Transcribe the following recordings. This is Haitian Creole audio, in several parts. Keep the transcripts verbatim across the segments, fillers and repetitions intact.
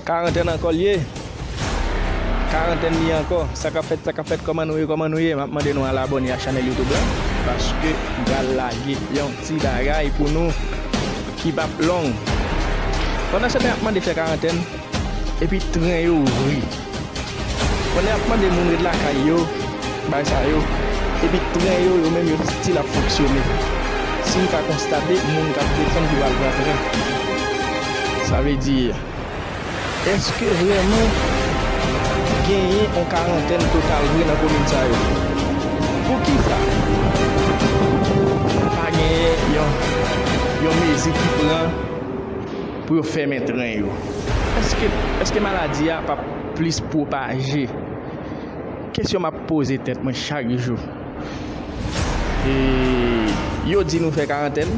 Karantèn ankò l ye. Karantèn li ankò. Sa k ap fèt, sa k ap fèt, kòman nou ye, kòman nou ye? M ap mande nou al abòne a chanèl YouTube la, paske m pral lage yon ti bagay pou nou ki p ap long. Pandan se tan y ap mande fè karantèn, epi tren yo ouvri. Pandan y ap mande moun ret lakay yo, bay sa yo, epi tren yo, yo menm yo still ap fonksyone. Si n ka konstate, moun k ap desann ki pral pran tren. Sa vle di, èske vrèman genyen yon karantèn total vre nan komin sa yo? Poukisa pa genyen yon, yon mezi ki pran pou yo fèmen tren yo? Èske, èske maladi a p ap plis pwopaje? Kesyon m ap poze tèt mwen chak jou. E, yo di nou fè karantèn.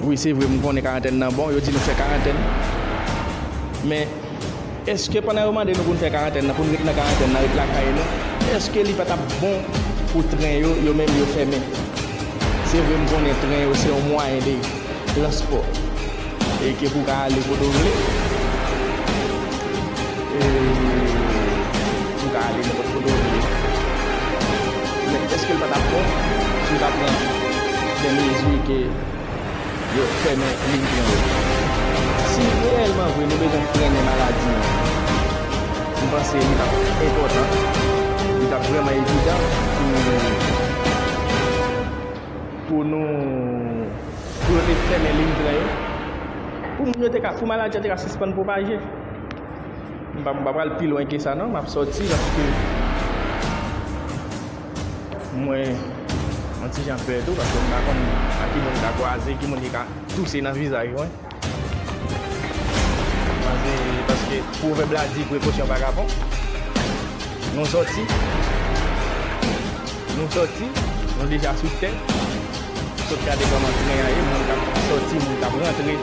Wi, se vre, m konnen karantèn nan bon. Yo di nou fè karantèn. Men, èske pandan yo mande nou pou n fè karantèn nan, pou n ret nan karantèn nan, ret lakay nou, èske li pa t ap bon pou tren yo, yo menm yo fèmen? Se vre, m konnen tren yo se yon mwayen de transpò. E ke pou w ka ale kote w vle. E pou w ka ale nenpòt kote w vle. Men èske l pa t ap bon si w ta pran de mezi ke yo fèmen liy tren yo? Si reyèlman vre nou bezwen frennen maladi an, m panse li t ap enpòtan, li t ap vrèman evidan pou, pou nou pou yo te fèmen liy tren yo, pou moun yo te ka, pou maladi a te ka sispann pwopaje. M pa, m pa pral pi lwen ke sa non, m ap sòti paske mwen yon ti jan pè tou, paske m pa konn ak ki moun m ka kwaze, ki moun ki ka touse nan vizaj mwen. Paske, paske pwovèb la di prekosyon vagabon. Nou sòti. Nou sòti, nou deja sou tè. Sot gade kòman tren an ye, moun k ap sòti, moun k ap rantre.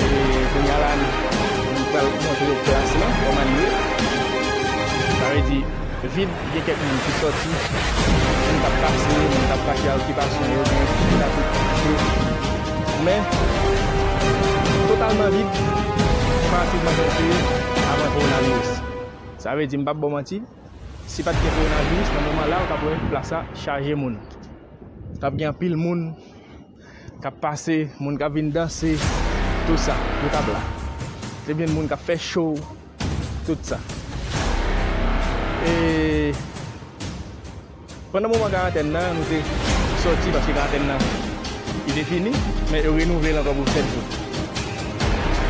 E kounye a la, nou pral montre yo plas lan, kòman li ye. Sa vle di, vid, gen kèk moun ki sòti, moun k ap pase, moun k ap pase a okipasyon yo, gen moun ki la tout kouche. Men, totalman vid, konparativman jan l te ye avan kowonaviris. Sa vle di, m p ap ba w manti, si pa t gen kowonaviris, nan moman la, w t ap wè plas la chaje moun. T ap gen anpil moun k ap pase, moun k ap vin danse, tout sa, yo t ap la. Te vin moun k ap fè show, tout sa. E pandan moman karantèn nan, nou te sòti paske karantèn nan, li te fini, men yo renouvle l ankò pou sèt jou.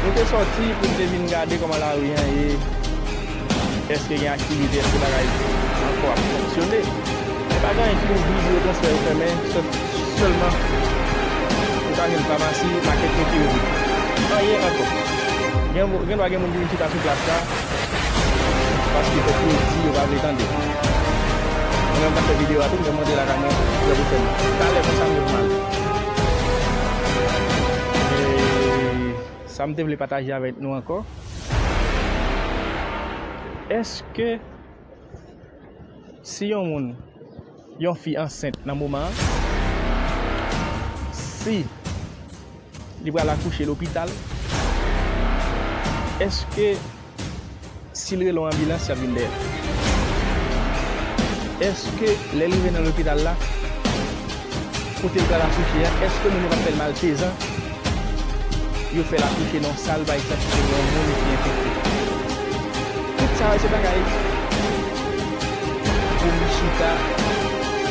Nou te sòti pou n te vin gade kòman lari an ye, èske gen aktivite, èske bagay ankò ap fonksyone. Men pa gen anyen ki ouvri, biwo transfè yo fèmen, sèl, sèlman ou ka jwenn famasi, makèt yo ki ouvri. Anyen ankò. Gen, gen dwa gen moun ki vin chita sou plas la, paske fòk yo di yo pa vle tande. Mwen menm k ap fè videyo a tou, m te monte lakay mwen, trè pwochènman. Talè konsa m leve m ale. E sa m te vle pataje avèk nou ankò. Èske si yon moun, yon fi ansent nan moman an, si li pral akouche lopital, èske si l rele yon anbilans, y ap vin dèyè l? Èske lè l rive nan lopital la, kote l pral akouche a, èske moun yo p ap fè l malfezan? Yo fè l akouche nan yon sal, pa egzanp, ki te gen yon moun ki enfekte. Tout sa yo se bagay pou m chita,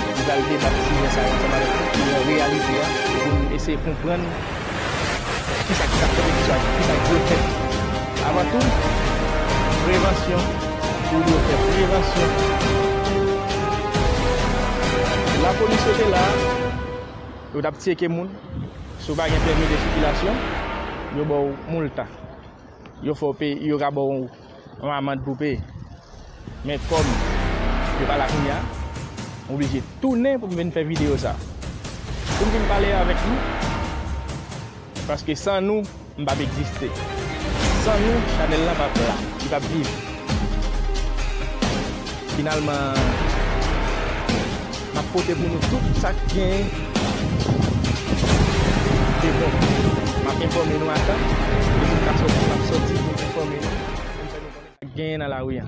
m pral debat sijè sa yo ansanm avèk nou, pou nou wè reyalite a, e pou nou eseye konprann kisa k ka fèt e kisa, kisa k dwe fèt. Avan tou, prevansyon. Ou dwe fè prevansyon. Lapolis yo te la, yo t ap tcheke moun. Si w pa gen pèmi de sikilasyon, yo ba w moulta. Yo fè w peye, yo ka ba w yon amann pou peye. Men kòm yo pa la kounye a, m oblije tounen pou m vin fè videyo sa. Pou m vin pale avèk nou, paske san nou, m p ap egziste. San nou, chanèl lan p ap la, li p ap viv. Finalman, m ap pote pou nou tout sa k genyen de bon. M ap enfòme nou a tan, e pou n ka sòti. Genyen nan lari a.